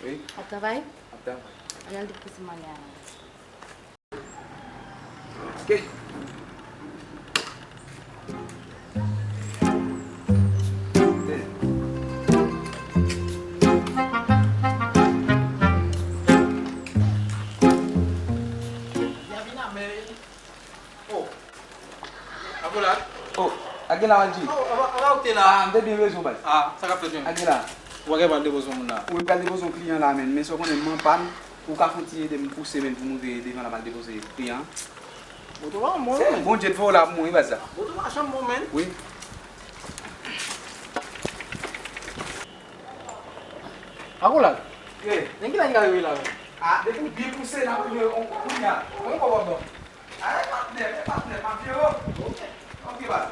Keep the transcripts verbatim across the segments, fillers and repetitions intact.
Wi. Ap travay? Ap travay. Al depoze manyè a. Ok. Oh. Akola. Oh, Aguila Maldi. Oh, anba, anba ou te la? Ah, m te byen bezwen w, baz. Ah, sa k ap fèt menm? Aguila. Ou pa gen pral depoze yon moun la? Wi, m pral depoze yon kliyan la, men, men sa w konnen, m an pàn, ou ka fè yon ti ede m pouse, men, pou m rive devan la, m al depoze kliyan an? Moto pa bon, se men. Bondye t voye w la pou mwen, wi, baz la. Moto pa janm bon, men. Wi. Akola. Ye. Men kilè n ka rive la, men? Ah, depi w byen pouse, n ap rive on kounye a. Konbyen kòb w ap ban m? Ay, patnè, men patnè, m ap jere w. Ok. Ok, baz.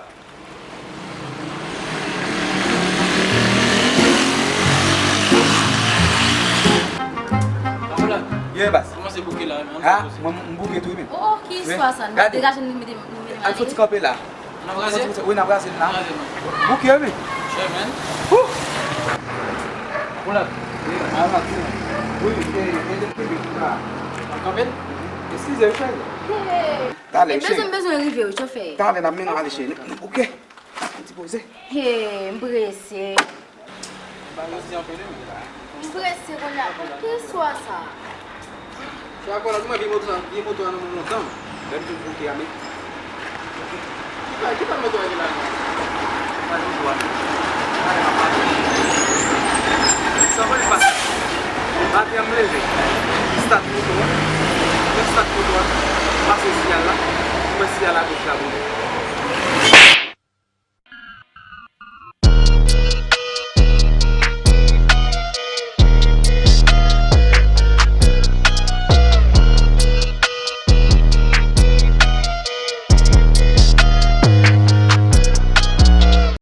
Akola. Ye, baz. Kòman se bouke la, men? Ah, mwen, m bouke tou, men. Oh, ki istwa sa? N ap degaje n mete, n mete. Al fouti kanpe la. N ap raze? Wi, n ap raze l la. N ap raze l. Bouke, men. Chè, men. Wouh! Wi, e, e, e, e, e, kanpe l? Eskize, chè. Talè, chè. Bezwen, bezwen rive, wi, chofè. Talè, n ap mennen ale, chè. Nou, nou bouke. Yon ti poze. Hey, m prese. M prese kounye a. Pou ki istwa sa? Sa ankò la, mwen vye moto a, vye moto a nan men lontan. Lè m te bouke a, men. Ki pa, ki pa moto a gen la? Pa moto a. Gade m ap pale. Sa pa pase. Maten an m leve. Stat moto a. Lè m stat moto a, m pase siyal la. M wè siyal agoch la boule.